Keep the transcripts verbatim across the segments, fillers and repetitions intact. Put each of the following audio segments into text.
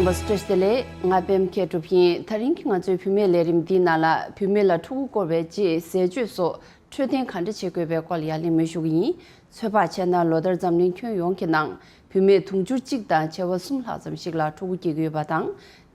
བཀྲ་ཤིས་བདེ་ལེགས། ང་པད་མ་མཁས་གྲུབ་ཡིན། ད་རིང་གི་ང་ཚོའི་བུད་མེད་ལས་རིམ་འདིའི་ནང་ལ་བུད་མེད་ལ་ཕྲུ་གུ་སྐོར་བའི་རྗེས་ཟས་སྤྱོད་སོགས་འཕྲོད་བསྟེན་ག་འདྲ་བྱེད་དགོས་པའི་སྐོར་ལ་ཡང་གླེང་མོལ་ཞུ་གི་ཡིན། ཚོད་དཔག་བྱས་ན་ལོ་ལྟར་འཛམ་གླིང་ཁྱོན་ཡོངས་ཀྱི་ནང་བུད་མེད་དུང་ཕྱུར་གཅིག་དང་བྱེ་བ་གསུམ་ལྷག་ཙམ་ཞིག་ལ་ཕྲུ་གུ་སྐྱེ་གི་ཡོད་པ་དང་།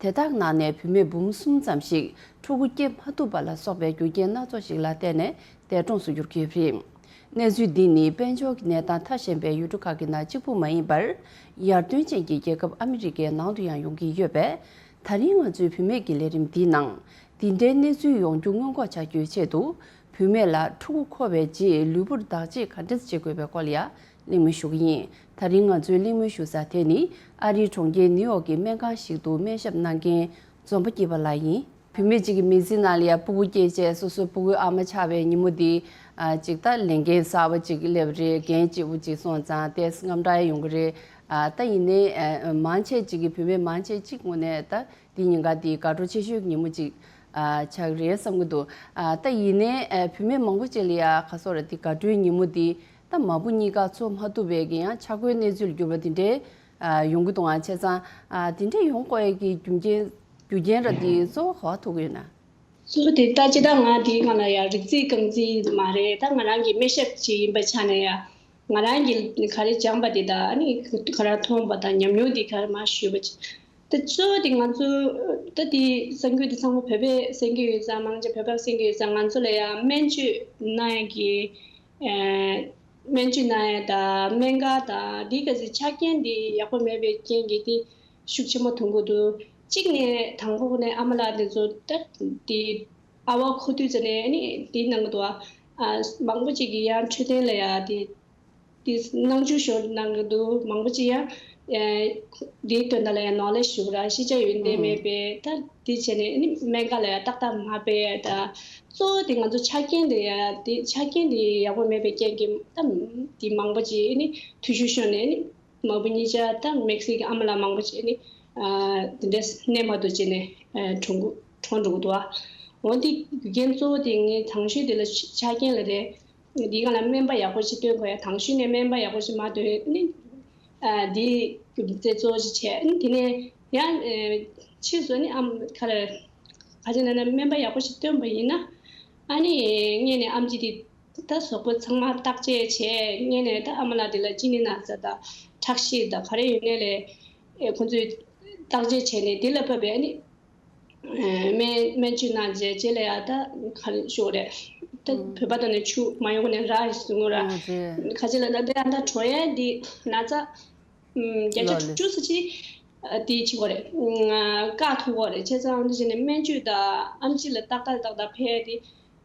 དེ་དག་ནང་ནས་བུད་མེད་འབུམ་གསུམ་ཙམ་ཞིག་ཕྲུ་གུ་སྐྱེ་མ་ཐུབ་པ་ལ་སོགས་པའི་རྒྱུ་རྐྱེན་སྣ་ཚོགས་ཤིག་ལ་བརྟེན་ནས་འདས་གྲོངས་སུ་གྱུར་གྱི་ཡོད་པ་རེད། གནས་ཚུལ་འདི་ནི་དཔལ་འབྱོར་གྱི་གནས་སྟངས་ཐ་ཞན་པའི་ཡུལ་གྲུ་ཁག་གི་ནང་གཅིག་པུ་མ་ཡིན་པར། ཡར་ཐོན་ཅན་གྱི་རྒྱལ་ཁབ་ཨ་མི་རི་ཀའི་ནང་དུ་ཡང་ཡོང་གི་ཡོད་པས། ད་རིང་ང་ཚོའི་བུད་མེད་ཀྱི་ལས་རིམ་འདིའི་ནང་། འདི་འདྲའི་གནས་ཚུལ་ཡོང་རྒྱུ་སྔོན་འགོག་བྱ་རྒྱུའི་ཆེད་དུ། བུད་མེད་ལ་ཕྲུ་གུ་འཁོར་བའི་རྗེས་ལུས་པོར་བདག་གཅེས་ག་འདྲ་བྱེད་དགོས་པའི་སྐོར་ལ་ཡང་གླེང་མོལ་ཞུ་གི་ཡིན། ད་རིང་ང་ཚོའི་གླེང་མོལ་ཞུ་ས་དེ་ནི་ཨ་རིའི་གྲོང་ཁྱེར་ནིའུ་ཡོག་གི་སྨན་ཁང་ཞིག་ཏུ་སྨན་ཞབས་གནང་མཁན་འཛོམས་པ་སྐྱིད་པ་ལགས་ཡིན། བུད་མེད་ཅིག་གི་མི་ཚེ་ནང་ལ་ཡང་ཕྲུ་གུ་སྐྱེས་བྱས་སོ་སོ་ཕྲུ་གུའི་ཨ་མ་ཆགས་པའི་ཉིན་མོ་འདི། ཨ་ཅིག་ད་ལས་འགན་གསར་པ་ཅིག་སླེབས་རེད། འགན་ལྕི་པོ་ཅིག་སོང་ཙང་ཏོག་ཙམ་དངངས་སྐྲག་ཡོང་གི་རེད། ཨ་ད་ཡིན་ནའི་ཨ་མང་ཆེ་ཅིག་གི་བུད་མེད་མང་ཆེ་ཅིག་ངོས་ནས་ད་འདི་ཉིན་ཀ་འདི་དགའ་སྤྲོ་ཆེ་ཤོས་ཀྱི་ཉིན་མོ་ཅིག་ཨ་ཆགས་ཀྱི་རེད་བསམ་གྱི་འདུག་ཨ་ད་ཡིན་ནའི་ཨ་བུད་མེད་མང་པོ་ཅིག་ལ་ཡ་ག་སོགས་ར་འདི་དགའ་སྤྲོའི་ཉིན་མོ་འདི་ད་མ་བུ་གཉིས་ཀ་འཚོ་མ་ཐུབ་པའི་གི་ཡང་ཆག་སྒོའི་གནས་ཚུལ་གྱུར་པ་འདི་འདྲའི་ཨ་ཡོང་གི་འདུག་ཨ་བྱས་ཙང་ཨ་འདི་འདྲའི་ཡོང་དགོས་ཡ་གི་རྒྱུ་རྐྱེན། རྒྱུ་རྐྱེན་ར་དེ་གཙོ་བོ་ག་པར་ཐུག་ཡོད་ན། གཙོ་བོ་དེ་ལྟ་ཅི་ད་ང་དེའི་སྒང་ལ་ཡ་རིག་རྩིས་རྐང་རྩིས་མ་རེད། ད་ང་རང་གི་སྨན་ཞབས་ཅིག་ཡིན་པའི་ཆ་ནས་ཡ་ང་རང་གིས་ག་རེ་སྦྱངས་པ་དེ་དང་ཨ་ནི་ག་རེ་མཐོང་བ་དང་ཉམས་མྱོང་དེ་ག་རེ་མར་ཞུས་པ་ཅིག་ད་གཙོ་བོ་དེ་ང་ཚོ་ད་དེ་གསར་འགྱུར་དེ་ཚང་མ་བོད་པས་གསན་གྱི་ཡོད་ཙང་མང་ཆེ་བོད་པས་གསན་གྱི་ཡོད་ཙང་ང་ཚོ་ལ་ཡ་སྨན་བཅོས་གནང་ཡ་གི་ཨ་སྨན་བཅོས་གནང་ཡ་དང་སྨན་ཁང་དང་འདི་ག་ཚོད་ཆ་རྐྱེན་འདི་ཡག་པོ་མེད་པའི་རྐྱེན་གྱིས་འདི་ཤུགས་ཆེན་པོ་ཐོན་གྱི་འདུག་གཅིག་ནས་དང་པོ་ནས་ཨ་མ་ལགས་འདི་ཚོ་ད་འདི་ཨ་བ་ཁོ་དུས་ཚོད་ནས་ཨ་ནི་འདི་གནང་གི་འདུག་ཨ་མང་པོ་ཅིག་གིས་ཡང་འཕྲོད་བསྟེན་ལ་ཡ་འདི་འདི་སྣང་ཆུང་ཤོར་གནང་གི་འདུག་མང་པོ་ཅིག་ཡང་ཨ་འདིའི་དོན་དག་ལ་ཡང་ནོར་ལེ་ཞུ་གི་ར་ཤེས་བྱ་ཡོན་ཏན་མེད་པས་ད་འདི་བྱས་ནས་ཨ་ནི་སྨན་ཁང་ལ་ཡང་ཏག་ཏག་མ་ཕེབས་ཡ་ད། གཙོ་བོ་དེ་ང་ཚོ་ཆ་རྐྱེན་དེ་ཡ་དེ་ཆ་རྐྱེན་དེ་ཡག་པོ་མེད་པའི་རྐྱེན་གྱིས་ད་དེ་མང་པོ་ཅིག་ནི་འཐུས་ཤོར་ཤོར་ནས་ནི་མ་བུ་གཉིས་ཆ་ད་དམིགས་བསལ་གྱི་ཨ་མ་ལགས་མང་པོ་ཅིག་ནི་ཨ་དེ་འདྲས་གནས་མ་ཐུབ་ཅིག་ནས་ཨ་གྲོངས་གྲོངས་འགྲོ་གི་འདུག་ཨ། འོན་ཏེ་རྒྱུ་རྐྱེན་གཙོ་བོ་དེ་ངས་དང་ཤོས་དེ་ལ་ཆ་རྐྱེན་ལ་རེད། འདི་ག་ལ་སྨན་པ་ཡག་པོ་ཞིག་སྟོན་དགོས་ཡ་དང་ཤོས་ནས་སྨན་པ་ཡག་པོ་ཞིག་མ་སྟོན་ནི་ཨ་འདི་རྒྱུ་མཚན་གཙོ་བོ་ཞིག་བྱས་ནི་དེ་ནས་ཡང་ཨ་ཕྱིས་སུ་ནི་ཨམ་ག་ལ་ག་ཅི་ན་ན་སྨན་པ་ཡག་པོ་ཞིག་སྟོན་པ་ཡིན་ན་ཨ་ནི་སྔོན་ནས་ཨམ་ཆི་དེ་ད་གཟུགས་པོ་ཚང་མ་བརྟག་དཔྱད་བྱས་སྔོན་ནས་ད་ཨ་མ་ལགས་དེ་ལ་གཅིན་སྙི་ན་ཚ་དང་ཁྲག་ཤེད་དང་ག་རེ་ཡོད་ནའི་ལས་ཨེ་ཁོང་ཚོས་བརྟག་དཔྱད་བྱས་ནས་དེ་ལ་བབས་པའི་ཨ་ནི་སྨན་སྨན་བཅོས་གནང་རྗེས་རྗེས་ལ་ཡང་ད་ག་རེ་ཞུ་དགོས་རེད། ད་བོད་པ་དང་ནས་ཆུ་མ་ཡོང་ནས་ར་ཟེར་ངོ་ར་ཨོ་ཙི། ཁ་ཅིག་ལ་ད་ད་ད་གྲོངས་ཡས་འདི་ན་ཚ་བརྒྱ་ཆ་ལོ་ལེ། དྲུག་ཅུ་ཙམ་ཅིག་དེ་བྱེད་དགོས་རེད། བཀག་ཐུབ་དགོས་རེད། བྱས་ཙང་འདི་བྱས་ནས་སྨན་བཅོས་དང་ཨམ་ཆི་ལ་ཏག་ཏག་ཏག་ཏག་ཕན་ཡས་དེ་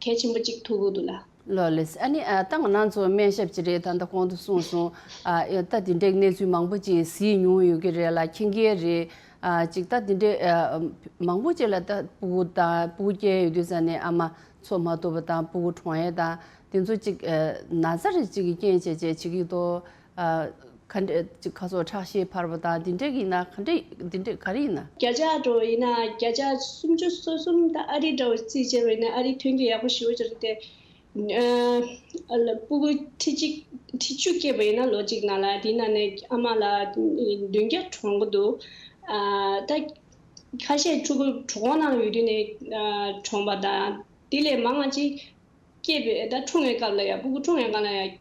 གལ་ཆེན་པོ་གཅིག་ཐུག་གི་འདུག་ལ། ལོ་ལེ། ཨ་ནི་ཨ་ད་ང་རང་ཚོ་སྨན་ཞབས་ཅིག་རེད། ད་ལྟ་གོང་དུ་གསུངས་སོང་། ཨ་ད་དེ་འདྲའི་གནས་ཚུལ་མང་པོ་ཅིག་གཟིགས་མྱོང་ཡོད་ཀྱི་རེད་ལ་མཁྱེན་གྱི་རེད། ཨ་ཅིག་ད་དེ་འདྲའི་ཨ་མང་པོ་ཅིག་ལ་ད་སྤུ་གུ་དང་སྤུ་གུ་སྐྱེས་ཡོད་དུས་ཙ་ནས་ཨ་མ་འཚོ་མ་ཐུབ་པ་དང་སྤུ་གུ་གྲོངས་ཡས་དང་དེ་ཚོ་ཅིག་ཨ་ན་ཚ་རེ་ཅིག་གི་རྐྱེན་བྱས་བྱས་བྱེད་ཀྱི་འདུག་ཨ་ག་འདྲ་ཅིག་ཁ་སོགས་ཁྲག་ཤེད་འཕར་བ་དང་དེ་འདྲ་ཡིན་ན་ག་འདྲ་དེ་འདྲ་ག་རེ་ཡིན་ན། བརྒྱ་ཆ་འགྲོ་ཡིན་ན་བརྒྱ་ཆ་སུམ་ཅུ་སོ་གསུམ་ད་ཨ་རི་འདྲ་བོ་རྩིས་བྱས་པ་ཡིན་ན་ཨ་རི་ཐོན་སྐྱེད་ཡག་པོ་ཞེ་པོ་ཅིག་རེད་དེ། ཨ་ལ་སྤུ་གུ་ཁྲི་གཅིག་ཁྲི་བཅུ་སྐྱེས་པ་ཡིན་ན་ལོ་གཅིག་ནང་ལ་དེའི་ནང་ནས་ཨ་མ་ལགས་བདུན་བརྒྱ་གྲོངས་ཀྱི་འདུག་ཨ་ད་ཁ་ཤས་ཕྲུ་གུ་གྲོད་ཁོག་ནང་ཡོད་དུས་ནས་ཨ་གྲོངས་པ་དང་དེ་ལས་མང་བ་ཅིག་སྐྱེས་པའི་ད་འཁྲུངས་པའི་སྐབས་ལ་ཡང་སྤུ་གུ་འཁྲུངས་པའི་སྒང་ལ་ཡང་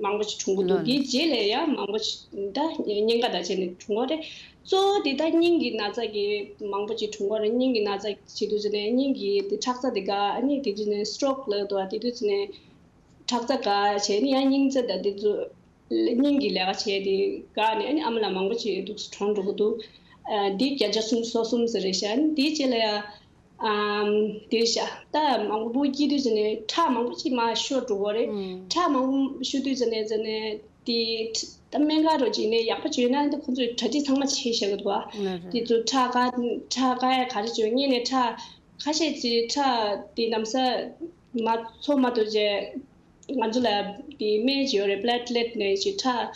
མང་པོ་ཞིག་འཁྲུངས་ཀྱི་འདུག་ལོ་ལེ། དེའི་རྗེས་ལ་ཡང་མང་པོ་ཞིག་ད་གཉན་ཁ་དང་བཅས་ནས་འཁྲུངས་པ་རེད། གཙོ་བོ་དེ་ད་སྙིང་གི་ན་ཚ་གི་མང་པོ་ཞིག་འཁྲུངས་པ་རེད། སྙིང་གི་ན་ཚ་བྱེད་དུས་ཙམ་ནས་སྙིང་གི་དེ་ཁྲག་རྩ་དེ་འགག་ཨ་ནི་དེ་དུས་ནས་སི་ཊོག་ལབ་འདུག་དེ་དུས་ཙམ་ནས་ཁྲག་རྩ་འགག་བྱས་ནས་ཡང་སྙིང་རྩ་དང་དེ་ཚོ་སྙིང་གི་ལས་ཀ་བྱས་དེ་འགག་ནས་ཨ་ནི་ཨ་མ་ལགས་མང་པོ་ཞིག་འདུག་གྲོངས་འགྲོ་གི་འདུག་ཨ་འདི་བརྒྱ་ཆ་སུམ་ཅུ་སོ་གསུམ་ཟེར་རེད་ཤག་ཨ་ནི་དེའི་རྗེས་ལ་ཡང་། ཨམ། དེར་བཞག་ད་མང་པོ་སྤུ་གུ་སྐྱེས་དུས་ཙམ་ནས་ཁྲག་མང་པོ་ཅིག་མར་ཤོར་འགྲོ་གི་རེད། ཨུམ། ཁྲག་མང་པོ་ཤོར་དུས་ཙམ་ནས་ཙམ་ནས་དེ་ད་སྨན་ཁང་རོ་ཅིག་ནས་ཡག་པོ་བྱས་ན་འདི་ཁོང་ཚོས་གྲ་སྒྲིག་ཚང་མ་བྱས་བཞག་གི་འདུག་བ། ལགས་རེད། དེ་ཚོ་ཁྲག་བཀག་ཁྲག་བཀག་ཡ་ག་རེ་བྱས་སྔོན་ནས་ཁྲག་ཁ་ཤས་ཀྱི་ཁྲག་དེ་ལམ་སང་མ་འཚོ་མ་ཐུབ་བྱས། ང་ཚོ་ལ་དེ་སྨན་ཅིག་ཡོད་རེད། པི་ལེ་ཊི་ལེ་ཊི་ནས་ཅིག་ཁྲག་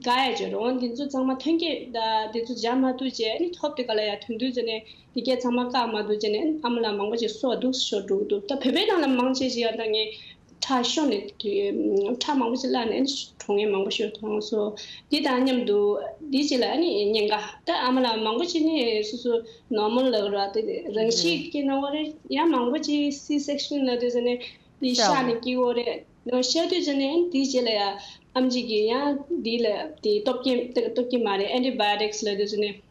འགག་ཡ་ཅིག་ཡོད་རེད། འོ་འདི་ཚོ་ཚང་མ་ཐོན་སྐྱེད་དང་འདི་ཚོ་སྦྱར་མ་ཐུབ་བྱས་ཨ་ནི་ཐོབ་དེ་ག་ལ་ཡ་ཐོན་དུས་ཙམ་ནས་འདི་གས་ཚང་མ་བཀག་མ་ཐུབ་བྱས་ནས་ཨ་མ་ལགས་མང་པོ་ཅིག་སྲོག་སྡུག་ཤོར་འགྲོ་གི་འདུག་ད་བོད་པའི་ནང་ལ་མང་ཆེ་ཞིག་ཡང་ད་ངས་ ཁྲག་ཤོར་ནས་དུས་ཁྲག་མང་པོ་ཞིག་བརླག་ནས་གྲོངས་མཁན་མང་པོ་ཞིག་མཐོང་སོང་། འདི་དང་མཉམ་དུ་འདིའི་རྗེས་ལ་ཨ་ནི་གཉན་ཁ། ད་ཨ་མ་ལགས་མང་པོ་ཅིག་ནི་སོ་སོ་ནོར་མལ་ལབ་ར་དེ་རང་ཤི་སྐྱེས་གནང་བ་རེད། ཡང་མང་པོ་ཅིག་སི་སེག་ཤན་ལབ་དུས་ཙ་ནས་དེ་ཤ་ཤ་ནས་སྐྱེ་བ་རེད། ནོར་ཤ་དུས་ཙ་ནས་དེའི་རྗེས་ལ་ཡང་ཨམ་ཆི་གིས་ཡང་འདི་ལ་དེ་སྟོབས་སྐྱེ་སྟོབས་སྐྱེ་མ་རེད། ཨན་ཊི་བྷའོ་ཊིག་སི་ལབ་དུས་ཙ་ནས།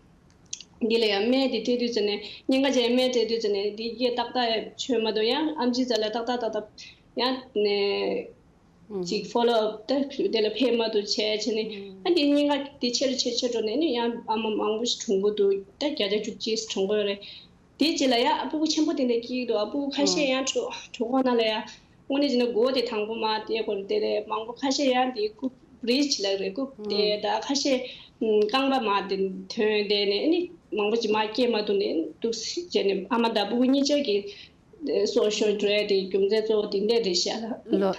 འདི་ལ་ཡང་སྨན་དེ་སྤྲད་དུས་ཙ་ནས་གཉན་ཁ་ཅན་སྨན་སྤྲད་དུས་ཙ་ནས་འདི་གས་ཏག་ཏག་ཡང་བྱོས་མ་ཐུབ། ཡང་ཨམ་ཆི་རྩ་ལ་ཏག་ཏག་ཏག་ཏག་ཡང་ནས་ཅིག་ཕོ་ལོ་ཨབ་ད་དེ་ལ་ཕེབས་མ་ཐུབ་བྱས་བྱས་ནས། ཨ་འདི་གཉན་ཁ་དེ་ཆེ་རུ་ཆེ་ཆེ་འགྲོ་ནས་ནི་ཡང་ཨ་མ་མང་པོ་ཞིག་གྲོངས་གི་འདུག་ད་བརྒྱ་ཆ་བཅུ་གཅིག་གྲོངས་གི་རེད། དེའི་རྗེས་ལ་ཡང་ཕྲུ་གུ་ཆེན་པོ་དེ་འདྲ་སྐྱེས་འདུག་ཕྲུ་གུ་ཁ་ཤས་ཡང་གྲོད་གྲོད་ཁོག་ནང་ལ་ཡང་དངོས་གནས་བྱས་ན་མགོ་བོ་དེ་དང་པོ་མར་དེ་སྐོར་དེ་རེད། མང་པོ་ཁ་ཤས་ཡང་དེ་རྐུབ་བྲེ་ཆེ་ལབ་རེད། རྐུབ་དེ་ད་ཁ་ཤས་རྐང་པ་མར་དེ་ཐོན་བསྡད་ནས་ནི་མང་པོ་ཅིག་མར་སྐྱེས་མ་ཐུབ་ནས་འདུག་སེ་བྱས་ནས་ཨ་མ་དང་ཕྲུ་གུ་གཉིས་ཆ་གི་སྲོག་ཤོར་འགྲོ་ཡ་དེ་རྒྱུ་མཚན་གཙོ་བོ་དེ་འདྲ་རེད་ཤག་ལོ།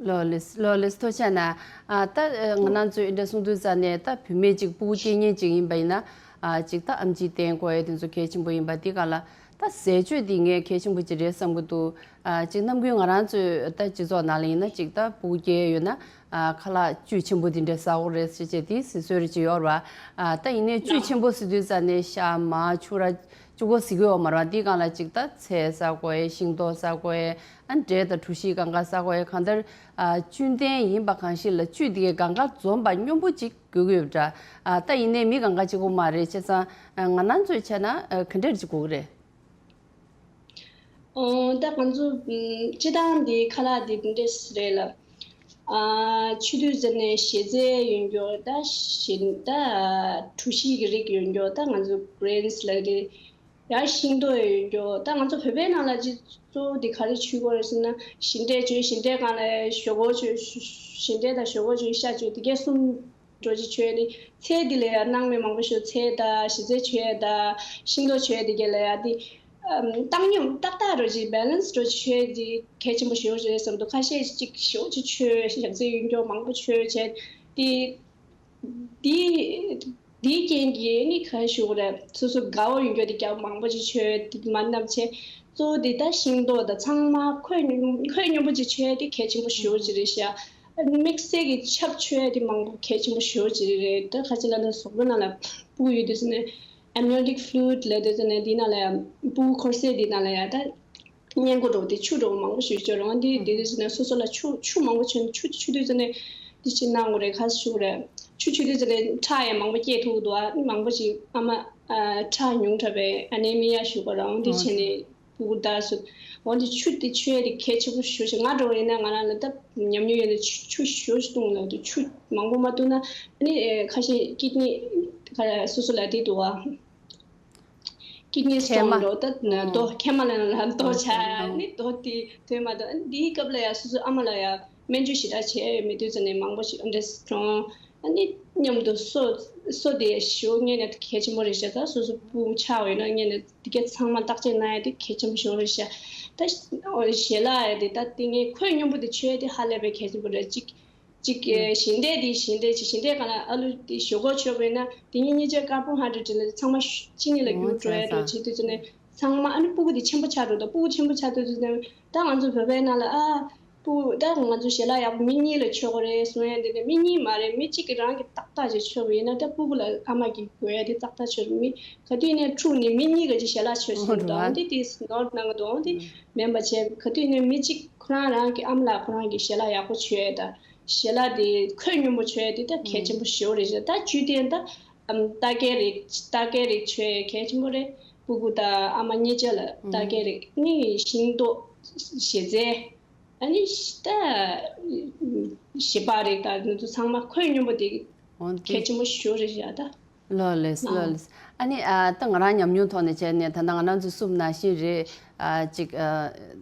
ལོ་ལེགས་ལོ་ལེགས། ཐུགས་རྗེ་གནང་། ཨ་ད་ང་རང་ཚོས་འདི་འདྲ་གསུང་དུས་ཙ་ནས་ད་བུད་མེད་ཅིག་ཕྲུ་གུ་སྐྱེ་མཁན་ཅིག་ཡིན་པ་ཡིན་ན། ཨ་ཅིག་ད་ཨམ་ཆི་བསྟེན་དགོས་ཡ་དེ་ཚོ་གལ་ཆེན་པོ་ཡིན་པ་འདི་ག་ལ་ད་ཟས་སྤྱོད་འདི་ངས་གལ་ཆེན་པོ་ཅིག་རེད་བསམ་གྱི་འདུག་ཨ་ཅིག་ནམ་རྒྱུན་ང་རང་ཚོའི་ད་སྤྱི་ཚོགས་ནང་ལ་ཡིན་ན་ཅིག་ད་ཕྲུ་གུ་སྐྱེ་ཡ་ཡོད་ན། ཨ་ཁ་ལག་བཅུད་ཆེན་པོ་འདི་འདྲ་ཟ་དགོས་རེད་ཟེར་བྱས་དེ་ཟེར་སྲོལ་ཅིག་ཡོད་རེད་བ། ཨ་ད་ཡིན་ནའི་བཅུད་ཆེན་པོ་ཟེར་དུས་ཙ་ནས་ཤ་མར་ཕྱུར་ར་གཅིག་པོ་ཟེར་གྱི་ཡོད་མ་རེད་བ། འདི་སྒང་ལ་ཅིག་ད་ཚལ་ཟ་དགོས་ཡ། ཤིང་ཏོག་ཟ་དགོས་ཡ། ཨ་འབྲས་དང་གྲོ་ཞིབ་སྒང་ག་ཟ་དགོས་ཡ། གང་ལྟར་ཨ་བཅུད་ལྡན་ཡིན་པ་གང་ཞིག་ལ་བཅུད་དེ་གའི་སྒང་ག་འཛོམས་པ་སྙོམས་པོ་ཅིག་དགོས་ཀྱི་ཡོད་པ་འདྲ། ཨ་ད་ཡིན་ནའི་མི་སྒང་ག་གཅིག་པོ་མ་རེད། བྱས་ཙང་ཨ་ང་རང་ཚོས་བྱས་ན་ཨ་ག་འདྲ་ཅིག་དགོས་ཀྱི་རེད། ཨོ་ད་ང་ཚོ་ཨམ་སྤྱིར་བཏང་འདི་ཁ་ལག་འདི་འདི་འདྲས་རེད་ལ། ཨ་ཆུ་དུས་ཟེར་ནས་ཞལ་རྩེ་ཡོད་མཁན། ད་ཞིང་ད་གྲོ་ཞིབ་ཀྱི་རིགས་ཡོད་མཁན། ད་ང་ཚོ་གི་རིན་སི་ལབ་དེ། ཡང་ཤིང་ཏོག་ཡོད་མཁན། ད་ང་ཚོ་བོད་པའི་ནང་ལ་ཅིག་གཙོ་བོ་འདི་ག་རེ་མཆོད་ཀྱི་ཡོད་རེད་ཟེར་ན། ཞིང་འབྲས་མཆོད། ཞིང་འབྲས་སྒང་ལ་ཞོག་ཁོག་མཆོད། ཞིང་འབྲས་དང་ཞོག་ཁོག་མཆོད། ཤ་མཆོད། དེ་གས་གསུམ་འགྲོ་ཅིག་མཆོད་ནི། ཚལ་འདི་ལ་ཡང་སྣང་མེད་མང་པོ་ཞིག་ཚལ་དང་ཞལ་རྩེ་མཆོད་ཡ་དང་ཤིང་ཏོག་མཆོད་ཡ་དེ་གས་ལ་ཡང་དེ་ཨམ་བཏང་སྙོམས་ཏག་ཏག་འགྲོ་ཅིག་བྷེ་ལན་སི་འགྲོ་ཅིག་མཆོད་ཡ་དེ་གལ་ཆེན་པོ་ཞེ་པོ་ཅིག་རེད་བསམ་འདུག་ཁ་ཤས་ཅིག་ཞེ་པོ་ཅིག་མཆོད། ཞལ་རྩེ་ཡོད་མཁན་མང་པོ་མཆོད་བྱས་དེ་དེ་དེའི་རྐྱེན་གྱིས་ནི་ག་རེ་ཞུ་དགོས་རེད། སོ་སོ་དགའ་བོ་ཡོད་མཁན་དེ་རྒྱབ་མང་པོ་ཅིག་མཆོད་དེ་མ་ནམ་ཆེ། གཙོ་བོ་དེ་ད་ཤིང་ཏོག་དང་ཚང་མ་ཁོད་སྙོམས་ཁོད་སྙོམས་པོ་ཅིག་མཆོད་དེ་གལ་ཆེན་པོ་ཞེ་པོ་ཅིག་རེད་ཤག་དམིགས་བསལ་གྱི་ཆབ་མཆོད་དེ་མང་པོ་གལ་ཆེན་པོ་ཞེ་པོ་ཅིག་རེད། ད་ཁ་ཅིག་ལ་ད་གཟུགས་པོ་ནང་ལ་ཕྲུ་གུ་ཡོད་དུས་ཙ་ནས་ཨེམ་ནི་ཡོ་ཊིག་ཕུ་ལུ་ཡིཌ་ལབ་དུས་ཙ་ནས་འདི་ནང་ལ་ཡང་ཕྲུ་གུ་འཁོར་སའི་འདི་ནང་ལ་ཡང་ད། སྔས་མགོ་འདྲ་བོ་དེ་ཆུ་འདྲ་བོ་མང་པོ་ཞིག་སྤྱོད་རུང་། འདི་འདི་དུས་ཙ་ནས་སོ་སོ་ལ་ཆུ་ཆུ་མང་པོ་མཆོད་ནས་ཆུ་མཆོད་དུས་ཙ་ནས་འདི་ཅི་གནང་དགོས་རེད། ག་ཞུ་དགོས་རེད། ཆུ་མཆོད་དུས་ཙ་ནས་ཁྲག་ཡང་མང་པོ་སྐྱེད་ཐུབ་འདུག་ཨ་མང་པོ་ཞིག་ཨ་མ་ཨ་ཁྲག་ཉུང་དྲགས་པའི་ཨ་ནེ་མི་ཡ་ཞུ་དགོས་རུང་། འདི་བྱས་ནས་ཕྲུ་གུ་དར་སུ་འོ་འདི་ཆུ་དེ་མཆོད་ཡ་དེ་གལ་ཆེན་པོ་ཞེ་པོ་ཅིག་ང་འདྲ་བོ་ཡིན་ན་ང་རང་ལ་ད་ཉམས་མྱོང་ཡོད་ན་ཆུ་ཆུ་ཞེ་པོ་ཅིག་བཏུང་ལབ་འདུག་ཆུ་མང་པོ་མ་བཏུང་ན་ཨ་ནི་ཁ་ཤས་ཀིཌ་ནི་སོ་སོ་ལ་དེ་འདུག་ཨ། ཀིཌ་ནི་སི་ཊོན་འདྲ་བོ་ད་མདོག་མཁལ་མ་ལ་ལ་མདོག་ཆགས་ནི་མདོག་དེ་དོན་མ་གཏོགས། འདིའི་སྐབས་ལ་ཡང་སོ་སོའི་ཨ་མ་ལ་ཡང་སྨན་བཅོས་ཞེ་དྲག་བྱས་མེད་དུས་ཙ་ནས་མང་པོ་ཞིག་འདྲེ་གྲོངས། ཨ་ནི་མཉམ་དུ་སོ་སོ་དེ་ཞོ་ངས་ནས་གལ་ཆེན་པོ་རེད་ཤག་ད་སོ་སོ་སྤུ་ཆགས་ཡོད་ན་ངས་ནས་དེ་གས་ཚང་མ་བརྟག་དཔྱད་གནང་ཡ་དེ་གལ་ཆེན་པོ་ཞིག་རེད་ཤག་ད་ཞལ་ལག་ཡ་དེ་ད་དེ་ངས་ཁོད་སྙོམས་པོ་དེ་མཆོད་ཡ་དེ་ཧ་ལས་པའི་གལ་ཆེན་པོ་རེད། གཅིག་གཅིག་ཞིང་འབྲས་དེ་ཞིང་འབྲས་ཅིག་ཞིང་འབྲས་གང་ལ་ཨ་ལུ་དེ་ཞོག་ཁོག་མཆོད་པ་ཡིན་ན་དེ་གཉིས་གཉིས་ཆ་ཀར་བོ་ཧའི་ཌེ་རེ་ཊི་ལ་ཚང་མ་ཤུ་གཅིག་གཉིས་ལ་འགྱུར་འགྲོ་ཡ་འགྲོ་བྱེད་དུས་ཙ་ནས་ཚང་མ་ཨ་ནི་སྤུ་གུ་དེ་ཆེན་པོ་ཆགས་འགྲོ། ད་སྤུ་གུ་ཆེན་པོ་ཆགས་དུས་ཙ་ནས་ད་ང་ཚོ་བོད་པའི་ནང་ལ་ཨ་སྤུ་ད་ང་ཚོ་ཞལ་ལག་ཡག་པོ་མི་གཉིས་ལ་མཆོད་དགོས་རེད་གསུང་ཡ་འདི་ནས་མི་གཉིས་མ་རེད། མི་གཅིག་གིས་རང་གིས་ཏག་ཏག་ཅིག་མཆོད་པ་ཡིན་ན་ད་སྤུ་གུ་ལ་ཨ་མ་གིས་དགོས་ཡ་དེ་ཏག་ཏག་མཆོད། མི་ག་དུས་ནས་ཕྲུག་ནི་མི་གཉིས་ཀ་ཅིག་ཞལ་ལག་མཆོད་བཞིན་འདུག་འདི་དེ་ནོར་གནང་གི་འདུག་འདི་མིན་པ་བྱས་ག་དུས་ནས་མི་གཅིག་ཁོ་རང་རང་གི་ཨ་མ་ལགས་ཁོ་རང་གི་ཞལ་ལག་ཡག་པོ་མཆོད་ཡ་དང་། ཞལ་ལག་དེ་ཁོད་སྙོམས་པོ་མཆོད་ཡ་དེ་ད་གལ་ཆེན་པོ་ཞེ་པོ་རེད་ཤག་ད་བཅུད་ལྡན་ད་ཨམ་རྟ་སྐད་རིགས་རྟ་སྐད་རིགས་མཆོད་ཡ་གལ་ཆེན་པོ་རེད། སྤུ་གུ་དང་ཨ་མ་གཉིས་ཆ་ལ་རྟ་སྐད་རིགས་ནི་ཤིང་ཏོག་ཞལ་རྩེ་ཨ་ནི་ད་ཞལ་པག་རིགས་དང་འདི་ཚོ་ཚང་མ་ཁོད་སྙོམས་པོ་དེ་འོན་ཏེ་གལ་ཆེན་པོ་ཞེ་པོ་རེད་ཤག་ད། ལོ་ལེགས་ལོ་ལེགས། ཨ་ནི་ཨ་ད་ང་རང་ཉམས་མྱོང་ཐོག་ནས་བྱས་ནས་ད་ལྟ་ང་རང་ཚོ་གསུམ་ནང་བཞིན་རེད། ཨ་ཅིག་ཨ་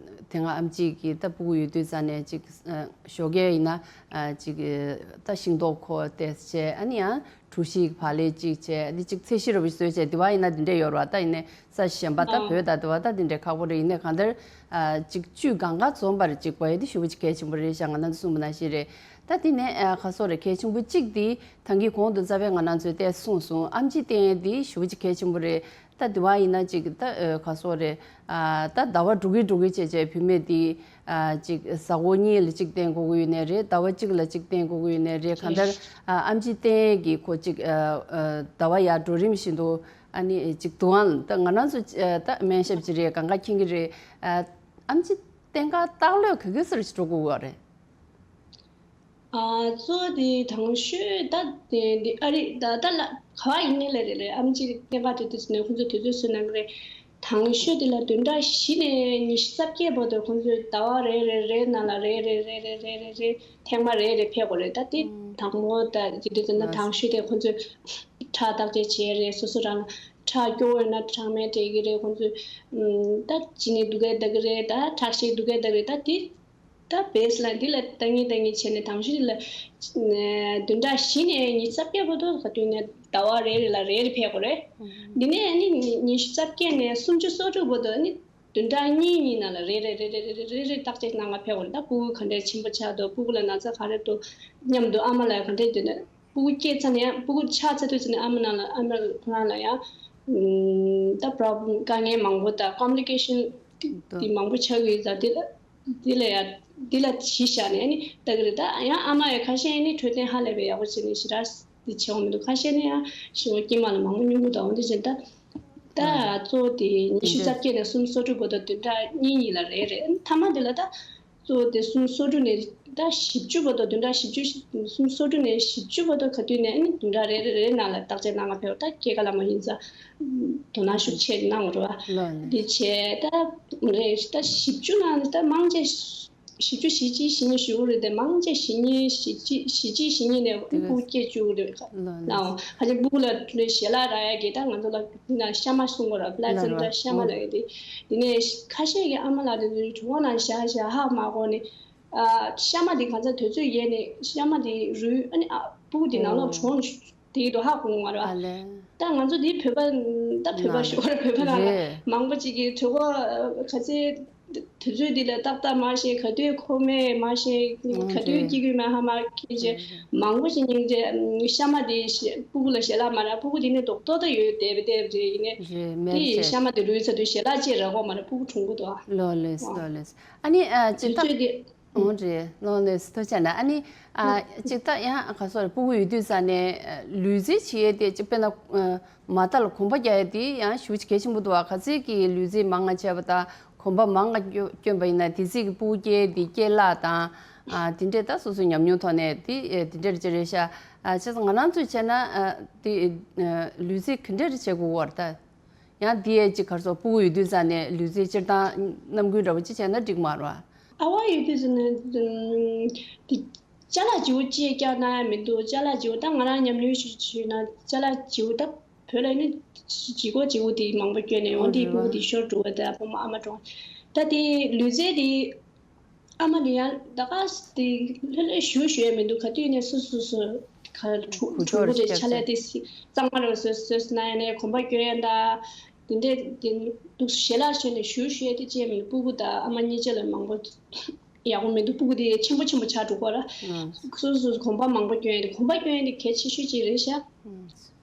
དེ་སྔ་ཨམ་ཆི་གིས་ད་སྤུ་གུ་ཡོད་དུས་ཙ་ནས་ཅིག་ཨ་ཞོགས་ཀས་ཡིན་ན་ཨ་ཅིག་ཨ་ད་ཤིང་ཏོག་ཁོག་དེ་བྱས། ཨ་ནི་ཡང་གྲོ་ཞིབ་བག་ལེབ་ཅིག་བྱས། ཨ་ནི་ཅིག་ཚལ་ཞིབ་ར་བ་ཞིག་བཟོས་བྱས། དེ་བ་ཡིན་ན་དེ་འདྲས་ཡོད་རེད་བ། ད་ཡིན་ནའི་ས་གཞན་པ་ད་ཨ་བོད་ད་དེ་བ་ད་དེ་འདྲས་ཁག་པོ་རེད། ཡིན་ནའི་གང་ལྟར་ཨ་ཅིག་བཅུད་སྒང་ག་འཛོམས་པར་ཅིག་དགོས་ཡ་དེ་ཞེ་པོ་ཅིག་གལ་ཆེན་པོ་རེད་ཤག་ང་རང་ཚོ་གསུངས་པ་ནང་བཞིན་རེད། ད་དེ་ནས་ཨ་ཁ་སོ་རེད། གལ་ཆེན་པོ་གཅིག་དེ་ད་གིན་གོང་དུ་རྩ་བའི་ང་རང་ཚོས་ཏོག་ཙམ་གསུངས་སོང་། ཨམ་ཆི་བསྟེན་ཡ་དེ་ཞེ་པོ་ཅིག་གལ་ཆེན་པོ་རེད། ད་དེ་བ་ཡིན་ན་ཅིག་ད་ཨ་ག་སོགས་རེད། ཨ་ད་ཟླ་བ་དྲུག་གི་དྲུག་གི་བྱས་བྱས་བུད་མེད་དེ་ཨ་ཅིག་གཟའ་འཁོར་གཉིས་ལ་གཅིག་བསྟེན་དགོས་ཀྱི་ཡོད་ནའི་རེད། ཟླ་བ་གཅིག་ལ་གཅིག་བསྟེན་དགོས་ཀྱི་ཡོད་ནའི་རེད། གང་ལྟར་ཨ་ཨེམ་ཆི་བསྟེན་གྱི་ཁོ་ཅིག་ཨ་ཨ་ཟླ་བ་ཡར་འགྲོ་རིམ་བཞིན་དུ་ཨ་ནི་ཅིག་འདུག་ཨང་། ད་ང་རང་ཚོ་ཨ་ད་སྨན་ཞབས་ཅིག་རེད། གང་ག་མཁྱེན་གྱི་རེད། ཨ་ཨེམ་ཆི་བསྟེན་ག་ལྟག་ལོས་ག་གི་སར་ཞིག་འགྲོ་དགོས་པ་རེད། ཨ་གཙོ་བོ་དེ་དང་ཤོས་ད་དེ་འདི་ཨ་རི་ད་ད་ལ་ག་བ་ཡིན་ནའི་ལ་རེད་རེད། ཨེམ་ཆི་བསྟེན་ག་དེ་དུས་ཚོད་ནས་ཁོང་ཚོས་དུས་ཚོད་བཟོས་གནང་གི་རེད། དང་ཤོས་དེ་ལ་བདུན་ཕྲག་བཞི་ནས་ཉི་ཤུ་རྩ་བརྒྱད་བར་དུ་ཁོང་ཚོས་ཟླ་བ་རེ་རེ་རེ་ནང་ལ་རེ་རེ་རེ་རེ་རེ་རེ་རེ་ཐེངས་མ་རེ་རེ་ཕེབས་དགོས་རེད། ད་དེ་དང་པོ་ད་དེ་དུས་ཚོད་ན་དང་ཤོས་དེ་ཁོང་ཚོས་ཁྲག་བརྟག་དཔྱད་བྱས་རེད། སོ་སོ་རང་ཁྲག་སྐྱོ་བོ་ཡོད་ན་ཁྲག་སྨན་སྤྲད་ཀྱི་རེད། ཁོང་ཚོས་ད་གཅིན་སྙི་འདུག་གས་ད་གི་རེད། ད་ཁྲག་ཤེད་འདུག་གས་ད་གི་རེད། ད་དེ་ད་བེས་ལ་འདི་ལ་ལྟ་ངན་ལྟ་ངན་བྱས་ནས་དང་ཤོས་ལ་བདུན་ཕྲག་བཞི་ནས་ཉི་ཤུ་རྩ་བརྒྱད་བར་དུ་ག་དུས་ནས་ཟླ་བ་རེ་རེ་ལ་རེ་རེ་ཕེབས་དགོས་རེད། འདི་ནས་ནི་ཉི་ཤུ་རྩ་བརྒྱད་ནས་སུམ་ཅུ་སོ་དྲུག་བར་དུ་ནི་བདུན་ཕྲག་གཉིས་གཉིས་ནང་ལ་རེ་རེ་རེ་རེ་རེ་རེ་རེ་བརྟག་དཔྱད་གནང་ག་ཕེབས་དགོས་རེད། ད་སྤུ་གུ་ག་འདྲས་ཆེན་པོ་ཆགས་འདུག་སྤུ་གུ་ལ་ན་ཚ་ག་རེ་འདུག་སྙམ་དུ་ཨ་མ་ལ་ག་འདྲས་འདུག་ན་སྤུ་གུ་སྐྱེས་ཚར་ནས་ཡང་སྤུ་གུ་ཆགས་ཚར་དུས་ཚོད་ནས་ཨ་མ་ནང་ལ་ཨ་མ་ཁོ་རང་ལ་ཡང་ད་པྲོབ་ལེམ་དཀའ་ངལ་མང་པོ་དང་ཀོམ་པི་ལི་ཀེ་ཤན་དེ་མང་པོ་ཆགས་ཀྱི་ཡོད་ཙང་དེ་ལ། འདི་ལ་ཡ། འདི་ལ་གཞི་བཞག་ནས་ནི་ལྟ་གི་རེད། ད་ཡང་ཨ་མ་ཡ་ཁ་ཤས་ནི་འཕྲོད་བསྟེན་ཧ་ལས་པའི་ཡག་པོ་བྱས་ནས་ཞེ་དྲག་འདི་བྱེད་འོང་མི་འདུག་ཁ་ཤས་ནི་ཡང་ཤི་བོ་སྐྱེས་མ་ལ་མང་པོ་སྨྱུ་གུ་དང་འོ་འདི་བྱས་ད། ད་གཙོ་བོ་དེ་ཉི་ཤུ་རྩ་བརྒྱད་ནས་སུམ་ཅུ་སོ་དྲུག་བར་དུ་བདུན་ཕྲག་གཉིས་གཉིས་ལ་རེ་རེ་མཐའ་མ་དེ་ལ་ད། གཙོ་བོ་དེ་སུམ་ཅུ་སོ་དྲུག་ནས་ད་བཞི་བཅུ་བར་དུ་བདུན་ཕྲག་བཞི་བཅུ་སུམ་ཅུ་སོ་དྲུག་ནས་བཞི་བཅུ་བར་དུ་ག་དུས་ནས་ནི་བདུན་ཕྲག་རེ་རེ་རེ་ནང་ལ་བརྟག་དཔྱད་གནང་ག་ཕེབས་ད་སྐྱེས་ཀ་ལ་མ་ཡིན་ཙང་དོ་སྣང་ཤུགས་ཆེ་གནང་རོགས། ལོ་ནས། འདི་བྱས་ད་རེད་ད་བཞི་བཅུ་ནང་ནས་ད་མང་ཆེ་བཞི་བཅུ་ཞེ་གཅིག་ཞེ་གཉིས་ཞུ་གི་རེད་དེ་མང་ཆེ་ཞེ་གཉིས་ཞེ་གཅིག་ཞེ་གཅིག་ཞེ་གཉིས་ནས་དེ་ག་སྤུ་གུ་སྐྱེ་བཅུག་གི་རེད། ལོ་ནས། ལའོ་ཧ་ཅང་སྤུ་གུ་ལ་ཞལ་ལག་རག་ཡ་གི་ད་ང་ཚོ་ལ་འདི་ན་ཤ་མ་གསུང་གི་རེད་པླ་ལ་སེན་ཊ་ར་ཤ་མ་ལ་ཡོད་དེ། འདི་ནས་ཁ་ཤས་ཀྱི་ཨ་མ་ལགས་དེ་ཚོའི་གྲོད་ཁོག་ནང་བཞག་བཞག་ཧ་མ་གོ་ནས། ཨ་ཤ་མ་དེ་གང་ཚ་དུས་ཚོད་ཡས་ནས་ཤ་མ་དེ་རུལ་ཨ་ནི་ཨ་སྤུ་གུ་དེ་ནང་ལོགས་གྲོངས་དེ་ཡིན་དུ་ཧ་གོ་མ་རེད་ཨ་པ། ལས། ད་ང་ཚོ་དེ་བོད་པ་ད་བོད་པ་ན་ཞོར་བོད་པ་ནང་ལ་རེད། མང་པོ་ཅིག་གིས་གྲོད་ཁོག་ག་ཚད་དུས་ཚོད་འདི་ལ་ཏག་ཏག་མ་ཤེས་ག་དུས་ཁོག་སྨད་མ་ཤེས་ཨང་ག་དུས་རེད། སྐྱེ་དགོས་མེད་ཧ་མ་མཁྱེན་བྱས་རེད་རེད། མང་པོ་ཞིག་སྙིང་རྗེ་ཤ་མ་དེ་ཤ་སྤུ་གུ་ལ་ཞལ་ལག་མ་རག་སྤུ་གུ་དེ་ནི་རྡོག་རྡོག་ད་ཡོད་དེ་བས་དེ་རེད་ཡིན་ནས་རེད་མེད་དེ་བྱས། ཤ་མ་དེ་རུལ་ཚར་དུས་ཞལ་ལག་ཅེས་རག་གོ་མ་རེད་སྤུ་གུ་གྲུང་པོ་འདུག་ཨ། ལོ་ལེས་ཨ་ལོ་ལེས། ཨ་ནི་ཨ་ཅིག་དུས་ད་ཚོད་དེ། ཨོ་རེད་ལོ་ལེས་ཐུགས་རྗེ་ཆེ་ན། ཨ་ནི་ཨ་ཅིག་ད་ཡང་ག་སོ་རེད་སྤུ་གུ་ཡོད་དུས་ས་ནས་ལུས་རྩལ་བྱེད་ཡས་དེ་ཅིག་དཔེར་ན་མ་མཐའ་ལ་གོམ་པ་རྒྱག་ཡས་དེ་ཡང་ཞེ་པོ་ཅིག་གལ་ཆེན་པོ་འདུག་ཨ། ག་ཚད་ཀྱི་ལུས་རྩལ་མང་ང་བྱས་པ་དང་གོམ་པ་མང་ང་བསྐྱོན་པ་ཡིན་ན་དེ་ཚད་ཀྱི་སྤུ་གུ་སྐྱེ་དེ་སྐྱེ་ལག་དང་ཨ་དེ་འདྲས་ད་སོ་སོའི་ཉམས་མྱོང་ཐོག་ནས་དེ་དེ་འདྲས་ཅིག་རེད་ཤག་ཨ་བྱས་ཙང་ང་རང་ཚོས་བྱས་ན་ཨ་དེ་ལུས་རྩལ་ག་འདྲས་བྱེད་དགོས་པ་རེད་ད། ཡང་དེ་ཡས་ཅིག་ག་རེ་ཟེར་སྤུ་གུ་ཡོད་དུས་ཙང་ནས་ལུས་རྩལ་སྤྱིར་བཏང་རྣམ་ཀུན་འདྲ་པོ་ཅིག་བྱས་ན་འགྲིག་མ་རེད་པ། ཨ་བ་ཡོད་དུས་ཙང་ནས་དེ་ཅ་ལག་བརྗེ་པོ་ཅིག་བཀྱག་གནང་ཡ་མི་འདུག་ཅ་ལག་བརྗེ་པོ་ད་ང་རང་ཉམས་མྱོང་ཞིག་བྱས་ན་ཅ་ལག་བརྗེ་པོ་ད་བོད་ལ་ནི་བརྗེ་པོ་བརྗེ་པོ་དེ་མང་པོ་བསྐྱོན་ནས་འོ་འོང་དེ་རེད་སྤུ་གུ་པ། དེ་ཤོར་འགྲོ་བ་ད་ཕོ་མོ་ཨ་མ་གྲོངས་ད་དེ་ལུས་རྩལ་དེ། ཨ་མ་ནི་ཡང་ད་ག་དེ་ལྷོད་ལྷོད་ཞུ་ཞུ་ཡ་མི་འདུག་ག་དུས་ནས་སོ་སོ་སོ་ག་གྲུ་གུ་གྲུ་ཆོར་གུ་རེ་ཆ་ལས་དེ་སི་གཙང་མ་རེ་སོ་སོ་སོ་ན་ཡ་ནས་གོམ་པ་སྐྱོན་ཡ་ད་དེ་འདྲས་དེ་འདུག་ཞལ་ལག་ཞུས་ནས་ཞུ་ཞུ་ཡ་དེ་ཅི་ཡ་མི་འདུག་སྤུ་གུ་ད་ཨ་མ་གཉིས་ཆ་ལ་མང་པོ་ཡག་པོ་མི་འདུག་སྤུ་གུ་དེ་ཆེན་པོ་ཆེན་པོ་ཆགས་འགྲོ་གོ་ར་ཨ་སོ་སོ་སོ་གོམ་པ་མང་པོ་སྐྱོན་ཡ་དེ་གོམ་པ་སྐྱོན་ཡ་དེ་གལ་ཆེ་ཤོས་ཅིག་རེད་ཤག་ཨ་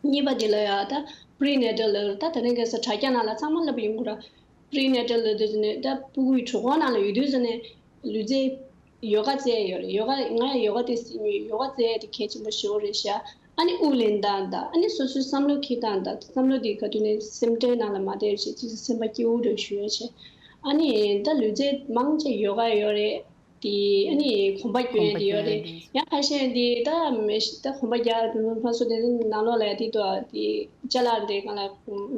གཉིས་པ་དེ་ལ་ཡ་ད་པི་རི་ནེ་ཊལ་ལ་ད་དེ་རིང་ཁ་སང་དྲ་རྒྱ་ནང་ལ་ཚང་མ་ལབ་ཡོང་གི་ར། པི་རི་ནེ་ཊལ་ལ་དེ་ནས་ད་སྤུ་གུའི་གྲོད་ཁོག་ནང་ལ་ཡོད་དུས་ཙ་ནས་ལུས་རྩལ་ཡོ་ག་རྩེ་ཡོད་རེད། ཡོ་ག་ང་ཡང་ཡོ་ག་དེ་ཡོ་ག་རྩེ་དེ་གལ་ཆེན་པོ་ཞེ་པོ་རེད་ཤག་ཨ་ནི་དབུགས་ལེན་སྟངས་དང་ཨ་ནི་སོ་སོའི་བསམ་བློ་འཁྱེར་སྟངས་དང་བསམ་བློ་དེ་ག་དུས་ནས་སེམས་ཁྲལ་ནང་ལ་མ་བསྡད་བྱས་ཅིག་སེམས་པ་སྐྱིད་པོ་འདྲ་ཞུ་ཡ་བྱས་ཨ་ནི་ད་ལུས་རྩལ་མང་ཆེ་ཡོ་ག་ཡོད་རེད། དེ་ཨ་ནི་གོམ་པ་སྐྱོན་གོམ་པ་དེ་ཡོད་སྐྱོན་རེད། དེ། ཡང་ཁ་ཤས་དེ་ད་མེ་ཤི་ད་གོམ་པ་རྒྱག་དེ་ཚོ་ཕར་ཚུར་དེ་ཚོ་ནང་ལོགས་ལ་ཡ་དེ་དུ་དེ་ཅ་ལག་དེ་གང་ལ་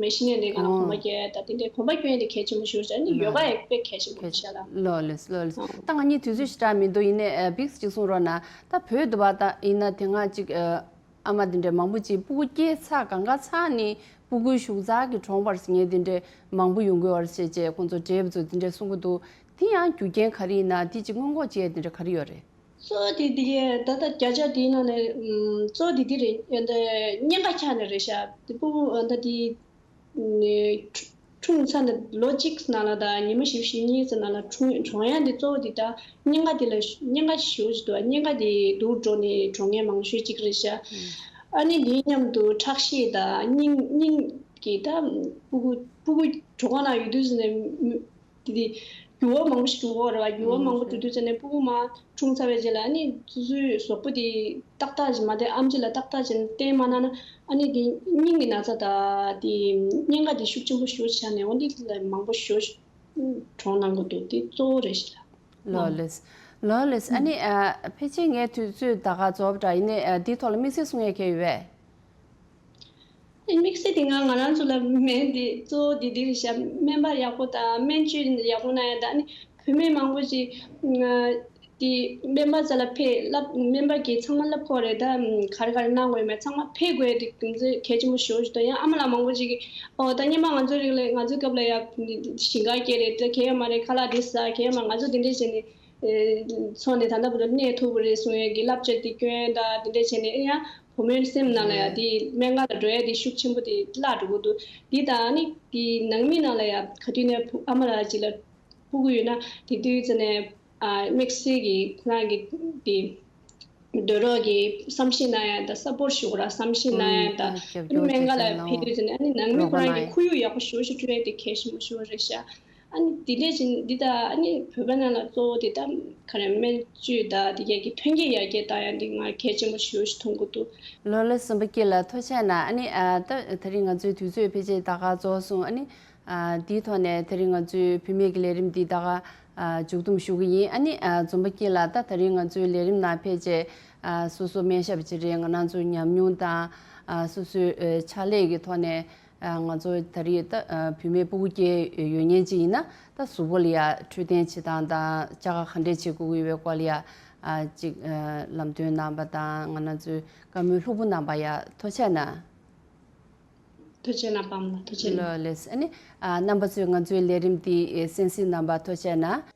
མེ་ཤིན་ནས་དེ་གང་ལ་གོམ་པ་ཨོ། རྒྱག་ཡ་ད་དེ་འདྲའི་གོམ་པ་སྐྱོན་དེ་གལ་ཆེན་པོ་ཞིག་རེད། ཨ་ནི་ཡོ་ག་ཡང་དཔེ་གལ་ཆེན་པོ་ཤག་ལ། ལོ་ལེས་ལོ་ལེས། ད་ང་གཉིས་དུས་ཚོད་ཞེ་དྲག་མི་འདུག་ཡིན་ནའི་ཨ་བིགས་ཅིག་གསུང་རོགས་གནང་། ད་བོད་དུ་བ་ད་ཡིན་ན་དེ་སྔ་ཅིག་ཨ། ཨ་མ་དེ་འདྲའི་མང་པོ་ཅིག་སྤུ་གུ་སྐྱེས་ཚར་གང་ག་ཚར་ནས་སྤུ་གུའི་ཤུགས་ཚ་གི་གྲོངས་པར་ཟེར་མཁན་དེ་འདྲའི་མང་པོ་ཡོང་གི་ཡོད་རེད་ཟེར་བྱས་ཁོང་ཚོ་འབྲེལ་བ་ཚོས་དེ་འདྲའི་གསུང་གི་འདུག་དེ་ཡང་རྒྱུ་རྐྱེན་ག་རེ་ཡིན་ན་དེ་ཅིག་སྔོན་འགོག་བྱེད་ཡས་དེ་འདྲ་ག་རེ་ཡོད་རེད། གཙོ་བོ་དེ་དེ་གའི་ད་ལྟ་བརྒྱ་ཆ་དེའི་ནང་ནས་ཨམ་གཙོ་བོ་དེ་དེ་རེད། ཨ་ད་གཉན་ཁ་ཆགས་ནས་རེད་ཤག་དེ་སྤུ་གུ་ཨ་ད་དེ་ནས་འཁྲུངས་ཚར་ནས་ལོ་གཅིག་ནང་ལ་དང་ཉི་མ་བཞི་བཅུ་ཞེ་གཉིས་ཙམ་ནང་ལ་འཁྲུངས་གྲོངས་ཡ་འདི་གཙོ་བོ་འདི་ད་གཉན་ཁ་འདི་ལ་གཉན་ཁ་ཞེ་པོ་ཅིག་འདུག་གཉན་ཁ་འདི་སྡུག་འགྲོ་ནས་གྲོངས་མཁན་མང་ཤོས་གཅིག་རེད་ཤག་ཨ་ནི་འདིའི་མཉམ་དུ་ཁྲག་ཤེད་དང་སྙིང་སྙིང་ གི་ད་སྤུ་གུ་སྤུ་གུ་གྲོད་ཁོག་ནང་ཡོད་དུས་ནས་དེ་དེ་འགྱུར་བ་མང་པོ་ཞིག་འགྲོ་གི་རེད་བ། འགྱུར་བ་མང་པོ་འགྲོ་དུས་ཙ་ནས་སྤུ་གུ་མར་འཁྲུངས་ཚར་བའི་རྗེས་ལ་ཨ་ནི་སོ་སོའི་གཟུགས་པོ་དེ་ཏག་ཏག་ཅིག་མ་བསྟེན་ཨེམ་ཆི་ལ་ཏག་ཏག་ཅིག་བསྟེན་མ་གནང་ན་ཨ་ནི་དེ་སྙིང་གི་ན་ཚ་དང་དེ་གཉན་ཁ་དེ་ཤུགས་ཆེན་པོ་ཞེ་པོ་ཆགས་ནས་འོ་འདི་ལ་མང་པོ་ཞེ་པོ་གྲོངས་གནང་གི་འདུག་དེ་གཙོ་བོ་རེད་ཤག་ལ། ལོ་ལེས། ལོ་ལེས། ཨ་ནི་ཨ་ཕལ་ཆེར་ངའི་དུས་ཚོད་ད་ག་རྫོགས་པ་འདྲ་ཡིན་ནའི་ཨ་འདིའི་ཐོག་ལ་དམིགས་བསལ་གསུང་ཡས་གལ་ཡོད་པས། དམིགས་བསལ་དེ་ང་ང་རང་ཚོ་ལ་མེད་དེ། གཙོ་བོ་དེ་འདི་རེད་ཤག་སྨན་པ་ཡག་པོ་དང་སྨན་བཅོས་ཡག་པོ་གནང་ཡ་དང་ཨ་ནི་བུད་མེད་མང་པོ་ཅིག་དེ་སྨན་པ་རྩ་ལ་ཕེབས་སློབ་སྨན་པ་གིས་ཚང་མ་སློབ་ཁོ་རེད་ད། ག་རེ་ག་རེ་གནང་དགོས་མེད་ཚང་མ་ཕེབས་དགོས་དེ་གལ་ཆེན་པོ་ཞེ་པོ་ཞིག་འདུག་ཡང་ཨ་མ་ལགས་མང་པོ་ཅིག་གིས་ཨོ་ད་སྔོན་མ་ང་ཚོ་རིགས་ལ་ང་ཚོའི་སྐབས་ལ་ཡ་ཞིང་ཁ་སྐྱེས་རེད་ད་གལ་ཡོད་མ་རེད། ཁ་ལག་དེ་ཟ་གལ་ཡོད་མ་རེད། ང་ཚོ་དེ་འདྲས་བྱས་ནས། ཚོགས་ནས་ད་ལྟ་བར་དུ་གནས་ཐུབ་པ་རེད་གསུང་ཡས་ཀྱི་བསླབ་བྱ་དེ་སྐྱོན་དང་དེ་འདྲས་བྱས་ནས་ཨེ་ཡང་བུ་མོའི་སེམས་ནང་ལ་ཡང་དེ་སྨན་ཁང་ལ་འགྲོ་ཡས་དེ་ཤུགས་ཆེན་པོ་དེ་བརླག་འགྲོ་གི་འདུག་དེ་དང་ནི་དེ་ནང་མི་ནང་ལ་ཡང་ག་དུས་ནས་ཕུ་ཨ་མ་ལགས་ཅིག་ལ་ཕུ་གུ་ཡོད་ན་དེ་དུས་ཙ་ནས་དམིགས་བསལ་གྱི་ཁོ་རང་གི་དེ་འདོད་རོགས་ཀྱི་བསམ་ཤེས་གནང་ཡ་དང་སཔོར་ཞུ་དགོས་ར་བསམ་ཤེས་གནང་ཡ་དང་ཨ་ནི་སྨན་ཁང་ལ་ཕེབས་དུས་ཙ་ནས་ཨ་ནི་ནང་མི་ཁོ་རང་གི་ཁོར་ཡུག་ཡག་པོ་ཞེ་པོ་ཞིག་སྤྲོད་ཡ་དེ་གལ་ཆེན་པོ་ཞེ་པོ་རེད་ཤག་ཨ་ནི་དེ་འདྲས་ཅིག་འདི་ད་ཨ་ནི་བོད་པ་ནང་ལ་གཙོ་བོ་དེ་ད་ག་རེ་སྨན་བཅོས་དང་དེ་གས་ཀྱི་ཐོན་སྐྱེད་ཡར་རྒྱས་བཏང་ཡ་འདི་ང་གལ་ཆེན་པོ་ཞེ་པོ་ཞིག་མཐོང་གི་འདུག་ལོ་ལེགས་སུམ་པ་སྐྱིད་ལགས་ཐུགས་རྗེ་གནང་། ཨ་ནི་ཨ་ད་དེ་རིང་ང་ཚོའི་དུས་ཚོད་ཕལ་ཆེར་ད་ག་རྫོགས་སོང་། ཨ་ནི་ཨ་དེའི་ཐོག་ནས་དེ་རིང་ང་ཚོའི་བུད་མེད་ཀྱི་ལས་རིམ་འདི་ད་ག་ཨ་མཇུག་བསྡོམས་ཞུ་གི་ཡིན། ཨ་ནི་ཨ་འཛོམས་པ་སྐྱིད་ལགས་ད་དེ་རིང་ང་ཚོའི་ལས་རིམ་ནང་ཕལ་ཆེར་ཨ་སོ་སོ་སྨན་ཞབས་ཅིག་རེད། ང་རང་ཚོའི་ཉམས་མྱོང་དང་ཨ་སོ་སོའི་ཨ་ཕྱག་ལས་ཀྱི་ཐོག་ནས། ང་ཚོ་ད་རེས་ད་བུད་མེད་སྤུ་གུ་སྐྱེ་ཡོད་མཁན་ཅིག་ཡིན་ན་ད་གཟུགས་པོ་ལ་ཡ་འཕྲོད་བསྟེན་བྱེད་སྟངས་དང་བཅའ་ཁ་ག་འདྲས་བྱེད་དགོས་ཀྱི་ཡོད་པའི་སྐོར་ལ་ཡ་ཅིག་ལམ་སྟོན་གནང་པ་དང་ང་རང་ཚོའི་བཀའ་མོལ་ལྷུག་པོ་གནང་པ་ཡ་ཐུགས་རྗེ་གནང་། ཐུགས་རྗེ་གནང་། པ་མ་ཐུགས་རྗེ་གནང་། ལོ་ལེགས། ཨ་ནི་རྣམ་པ་ཚོས་ང་ཚོའི་ལས་རིམ་འདི་གསན་གཟིགས་གནང་པ་ཐུགས་རྗེ་གནང་།